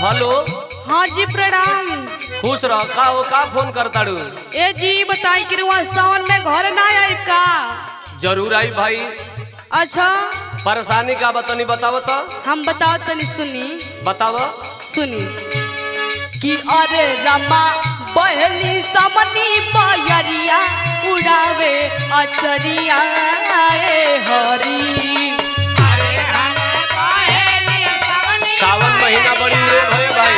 Hello. हाँ जी प्रणाम। खुश रह। का हो का फोन करताड़ू? ए जी बताई कि रुआ सावन में घर ना आई का? जरूर आई भाई। अच्छा परेशानी का बतनी बताव तो। हम बताओ तनी सुनी। बताव। सुनी कि अरे रमा बहली समनी बयरिया उड़ावे अचरिया ए हरी। सावन महीना बड़ी रे भये भाई।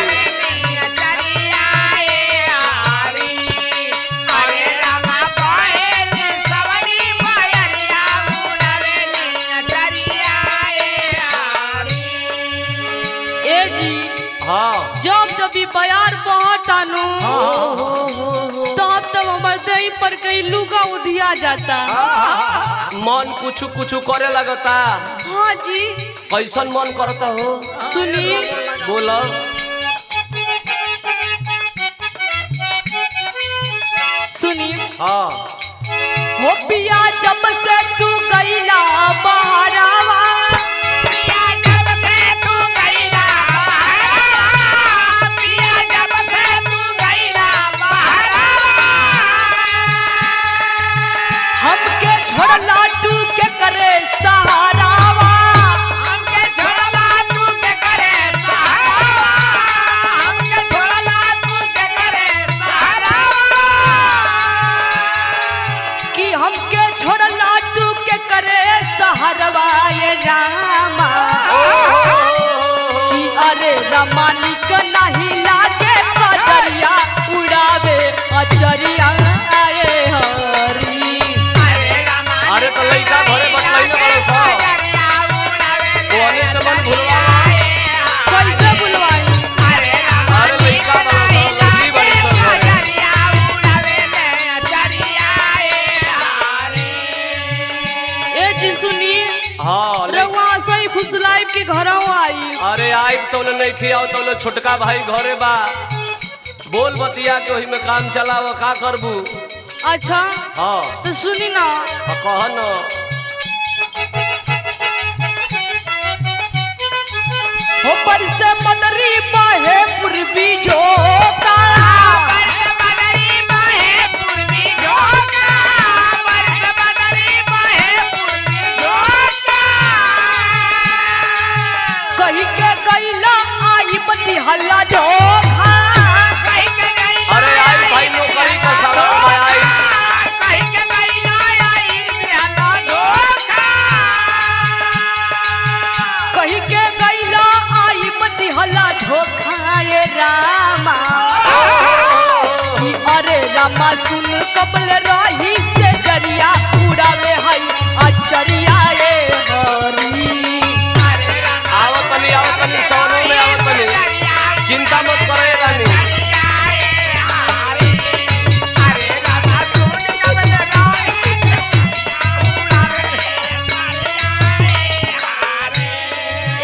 ए जी हाँ जब जब भी बयार पहुंचानू तब तब हमारे देह पर कई लुगा उधिया जाता। मन कुछ कुछ करे लगता। हाँ जी। कैसन मन करता हो? सुनी। बोलो। सुनी। हाँ हो पिया जब से तू गईला बहरावा हमके छोड़ला तू के करे सहारावा। कि हमके छोड़ला तू के करे सहारवा ये रामा। कि अरे रामा निक नहीं लागे कजरिया उड़ावे अचरिया आए हरी। अरे तो लइका घरे बतलाई ना बड़ो सा। ओने से मन भुलवा। कैसे बुलवाई? अरे लइका बड़ो सा लड़की बड़ी सा घरे। ए जी सुनी। हाँ रउआ सही फुसलाइब के घरों आई। अरे आई तो नहीं खियाओ तो छोटका भाई घरे बा। बोल बतिया के ओही में काम चलाव का करबू? अच्छा हाँ तो सुनी ना। कह न। हो पर से मदरी बाहे पूर्वी झोंका। कही के गईला आई बनी हल्ला झोंका। अरे आई भाई नौकरी का सवाल भाई आई। कही के गईला आई बनी हल्ला झोंका ये रामा। कि अरे रामा सुन कबल रही से जरिया उड़ावे हई अचरिया ए हरी। आवतनी आवतनी सवनों में आवतनी चिंता मत करे रानी।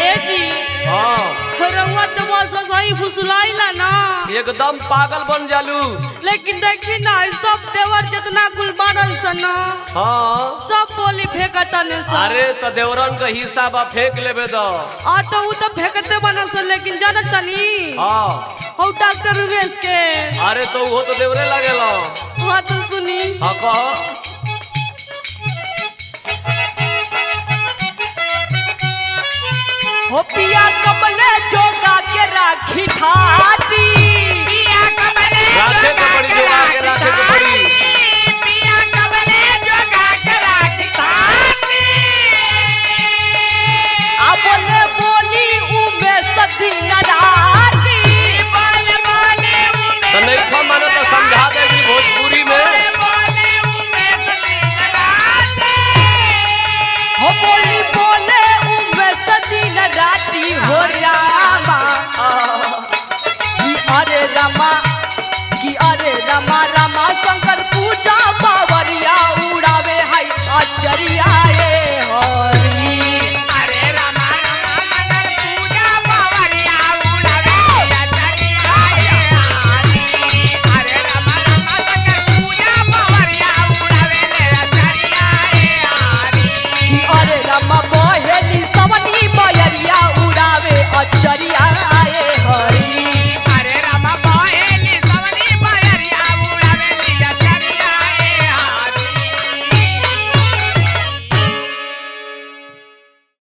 ए जी हाँ रउआ तो बस सही फुसलाइला ना। एकदम पागल बन जालू। लेकिन देखी ना सब देवर जितना कुल बनल सन हाँ सब बोली फेंकता ने सन। अरे तो देवरन का हिस्सा बा फेंक लेबे दो। आ तो उ तो फेंकते बनल सन लेकिन जानत तनी। हाँ और डॉक्टर उमेश के। अरे तो वो तो देवरे लागेला। हाँ तो सुनी। हाँ कह। हो पिया कमले जोगा के राखी थाती। राखे के पड़ी जोगा के राखे के पड़ी। आ बोले बोली उमे सदीना